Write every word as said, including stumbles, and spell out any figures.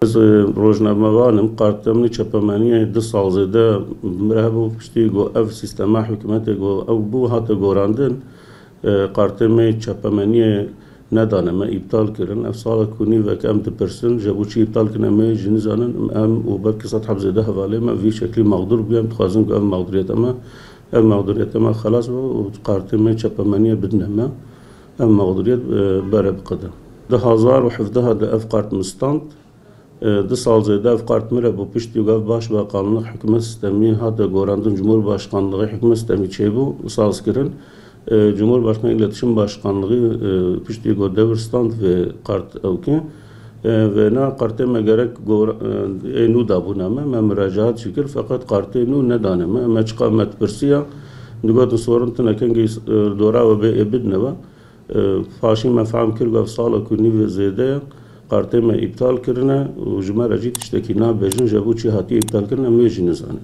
Ez, e, rojnamevan im, qartê min ê çapemeniyê du sal zêde bi min re hebû, piştî ku ev sîstema hikûmetê ku ew bû hate gorandin, e, qartê me çapemeniyê nedane me, îptal kirin. Ev sala ku nîvek em dipirsin, ji bo çi îptal kirin, em ê jî nizanin. Em û belkî sed heb zêde hevalê me vî şeklî mexdûr bûye, em dixwazin ku ev mexdûriyeta me, ev mexdûriyeta me xelas be û qartê me çapemeniyê bidine me. Ev mexdûriyet, e, bere biqede. Du hazar û hevdeh de ev qart min stand. E, du sal zêde ev qart min re bû, piştî ku ev başbakanlıq hikûmet sîstemî hate gorandin, Cumhurbaşkanlığı hikûmet sîstemî çêbû, saz kirin. E, Cumhurbaşkanı İletişim Başkanlığı, e, piştî ku devir stand vê qart ew ke, e, vêna qartê me gerek gor-, e, ê nû dabûna me, me muracaat jî kir, feqet qartê nû nedane me. Me çiqa me dipirsiya, digotin sorin tune kengî, e, dora we bê ê bidine we. E, paşî me fehm kir ku ev sala ku nîvê zêde ye, qartê me îptal kirine û ji me re jî tiştekî nabêjin, ji bo çi hatiye îptal kirin, em wê jî nizanin.